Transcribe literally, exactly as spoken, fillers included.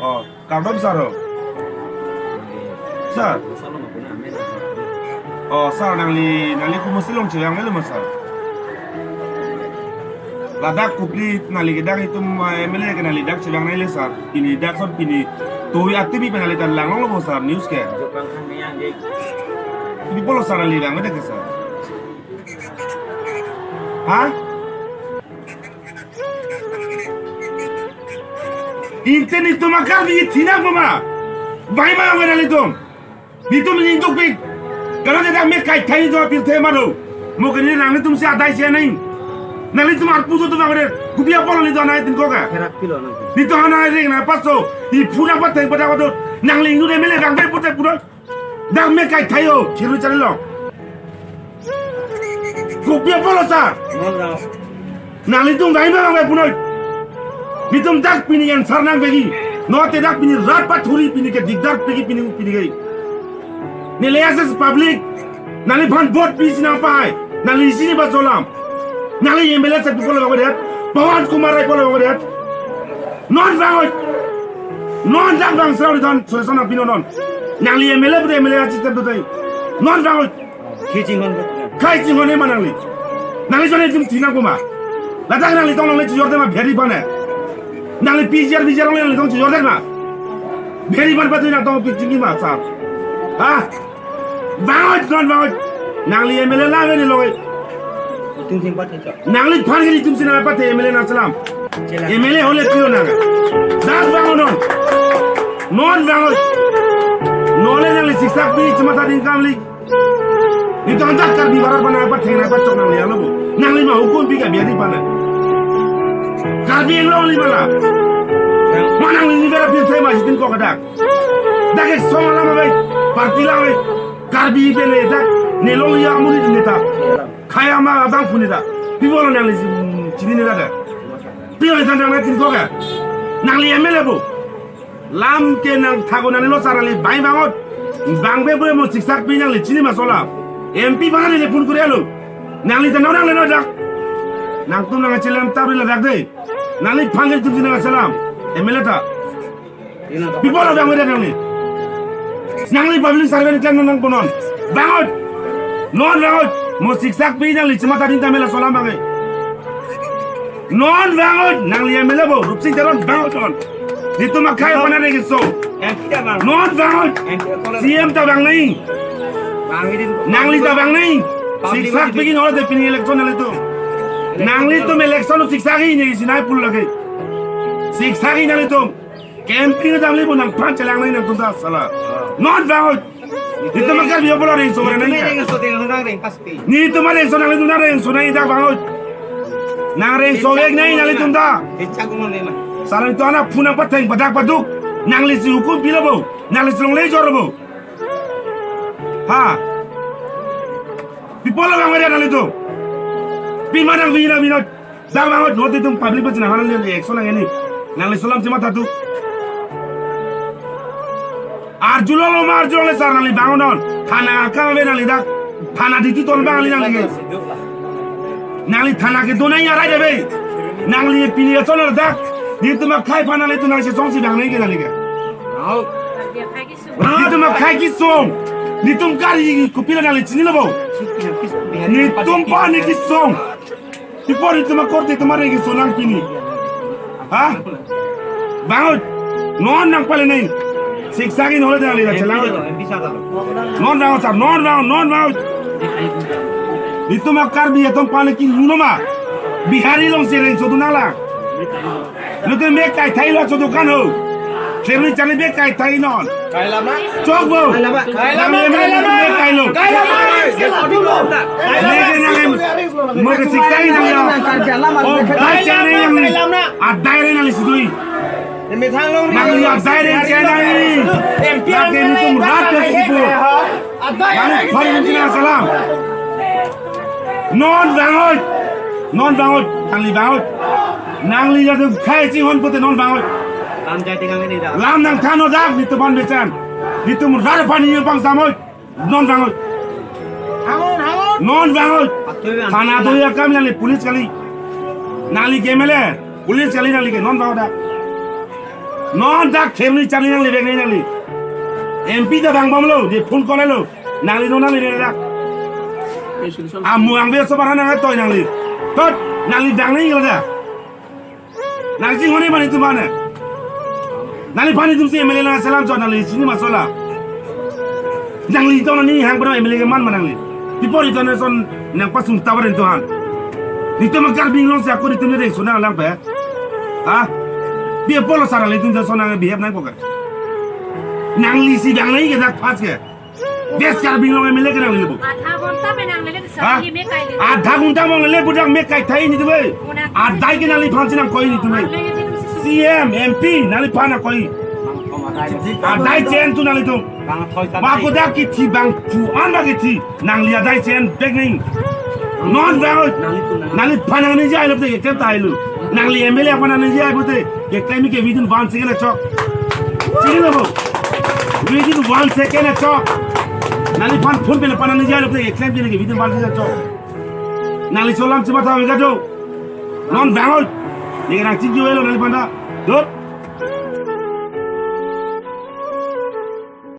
Oh, kardom sir ho. Sir. Oh, sir, nangli, nangli komatsi along chevang melo ma, sir? Ladak kopili nangli ke dak itum, ah, M L A ke nangli dak chevang nangji le, sir. Pini dak son pini. Tovi atimi pen nangli ta langlonglo bo, sir, news ke. Pini pulo, sir, nangli vangvedet ke, sir. Ha? Inte netum a-Karbi thinang ma? Vangve ma nanglitum? Netum ningdukpik. Karena dia mek kaithai netum apirthe ma do. Mo ke ne nanglitumsi adai si nang. Nanglitum arpu do tu vangvedet. Kopi apot netum anai tin ko ka? Herak pilo nang. Netum anai reng na paso. Iphu nangpatheng pada pada. Nangli inut M L A vangve pute pura. Dak mek kaithai ho, chiru chari lo. Kopi apotlo sir? Non rao. Nanglitum vangve ma vangve punoi. Netum dak pini answer nangvekji. Non te dak pini rat pathuri pini ke dikdar pekji pini pini ke. Neli as a public. Nangliphan vote pisi nangpahai. Nangli chini ba cholam. Nangli M L A sa pi pulo vangvedet. Pawan Kumar Rai pulo vangvedet. Non vangoi. Non dak vang srao ri don, solution apin non. Nangli M L A pute M L A a-system tu tai. Non vangoi. Khei chinghon. Khei chinghon ma nangli. Nangli jone jum thinang ko ma. Ladak nangli tong longle chijordet ma bheri pane. Nangli P G R, V G R longle nangli tong chijordet ma. Bheri pan patu nangtong pi chingki ma sir. Ha? Vangoi, non vangoi. Nangli M L A la veni loi. Tung sing pat chok. Nangliphan ke netumsi nangpathe M L A nangchelam. Chelam. M L A hole pilo nang. Dak vangoi non. Non vangoi. Non le nangli siksak pi chematha ding kamli. Netum dak Karbi barat bana apa theng apa chok nangli alo bo. Nangli ma hukum pi ka biari pana. Karbi Anglong li mala. Ma nangli ni vera pi thai ma jitin ko kadak. Dak ek song alam abai, party alam abai, Karbi pen le dak, nelong ya muni neta. Khei ama abang puni dak. Pi pulo nangli chini neta dak. Pi pulo nangli tin ko ka. Nangli M L A bo. Lam ke nangthak-o nanglilo sir nangli vangve vangoi. Vangve pu mo siksak pi nangli chini ma cholam. M P bana neli phone kuri alo. Nangli ta nang nangle non dak. Nangtum nangchelam ta ri ladak de. Nangliphan ke netumsi nangchelam. M L A ta. Pi pulo vangvedet nangli. Nangli public servant klem nang konon. Vangoi. Non vangoi. Mo siksak pi nangli chematha ding ta M L A cholam vangoi. Non vangoi. Nangli M L A bo. Rupsing Teron vangoi non. Netum akhei aphan areng keso. Non vangoi. C M ta vang nai. Nangli ta vang nai. Siksak pi ke non de pini election nanglitum. Nanglitum election siksak ke ne sinai pul lage. Siksak ke nanglitum. Campaign damle bo nangphan chelang nai nangtum ta sala. Non vangoi. Netum a-Karbi apotlo rengso nang. Netum arengso nangli tum arengso nang dak vangoi. Nang rengso vek nai nanglitum ta. Sala netum ana phun nangpatheng padak paduk. Nanglisi hukum pilo bo. Nanglisi longle jor bo. Ha. Pi pulo vangvedet nanglitum. Pi ma nangvi nangvi non. Dak vangoi, non netum public pachina hana le action nang ini. Nangli cholam chematha tu. Arjulonglo ma arjulongle sir nangli vangoi non. Thana akam ave nangli dak. Thana duty ton vang nangli nangli ke. Nangli thana kedo nai arai de be. Nangli pini ason dak. Netum akhei aphan nanglitum nangsi songsi vang nai ke nangli ke. Netum akhei kesong. Netum kari kopilo nangli chinilo bo. Netum aphan ne kesong. Pi pulo netum akorte atum areng keso nang pini. Ha? Vangoi. Non nangpale nai. Siksak ke non le nangli chelang. Non vangoi sir, non vangoi, non vangoi. Netum a-Karbi atum aphan ke nunu ma. Bihari alongsi rengso dun nanglang. Netum mek kaithai lo chodokan ho. Kherni chari mek kaithai non. Kailama. Chok bo. Kailama. Kailama. Nang mek kaithai lo. Kailama. Mek nang em. Mo ke siktai nang ya. Oh, kaithai nang. Adai re nangli sidui. Nangli adai re chai nang. Lake netum rat ke sipu. Nangli phari netum chinang salam. Non vangoi. Non vangoi. Nangli vangoi. Nangli jadu khai chinghon pute non vangoi. Lam jai tingang ini dah. Lam nangthan non dak netum aphan besen. Netum rat aphan ni pangsamoi. Non vangoi. Hangun, hangun. Non vangoi. Thana do ya kam nangli police kali. Nangli ke M L A. Police kali nangli ke non vangoi dak. Non dak themni charli nangli vek nangli. M P ta bang bomlo, di phone call lo. Nangli non nangli vek dak. Amu angve so barha nang toi nangli. Tot, nangli vek nangli lo da. Nangsi hone mani tum mane. Nangli pani tum si M L A lang salam chot nangli chini masola. Nangli to nani hang pura M L A ke man ma nangli. Tipo ri to ne son nang pasung tawar to han. Nitum Karbi Anglong si ako nitum ne deng sunang lang pe. Ha? Bi apolo sara le tum son nang behave nang pokai. Nangli si dang nai ke dak pas ke. West Karbi Anglong M L A ke nangli lebu. Adha ghonta pe nanglele Ha? Sahili me kai le. Adha ghonta mo le budak me kai thai nitum e. Adai ke nangliphan si nangkoi nitum e. C M, M P nangliphan nangkoi. Adai chen tu nanglitum. Bang thoi ta Ba thai. Kodak kithi bang pu an ba kithi. Nangli adai chen bek ning. Non bang oi. Nangli tu nang. Nangliphan nangne jai lo te ke tem tai lo. Nangli M L A aphan nangne jai bo te. Ke tem ke within one second achok. Chini lo bo. Within one second achok. Nangliphan phone pe na pan nangne jai lo te ke tem ke within one second achok. Nangli solam chima tha ga do. Non bang oi. Ni nang chingki lo nangliphan ta. Dot.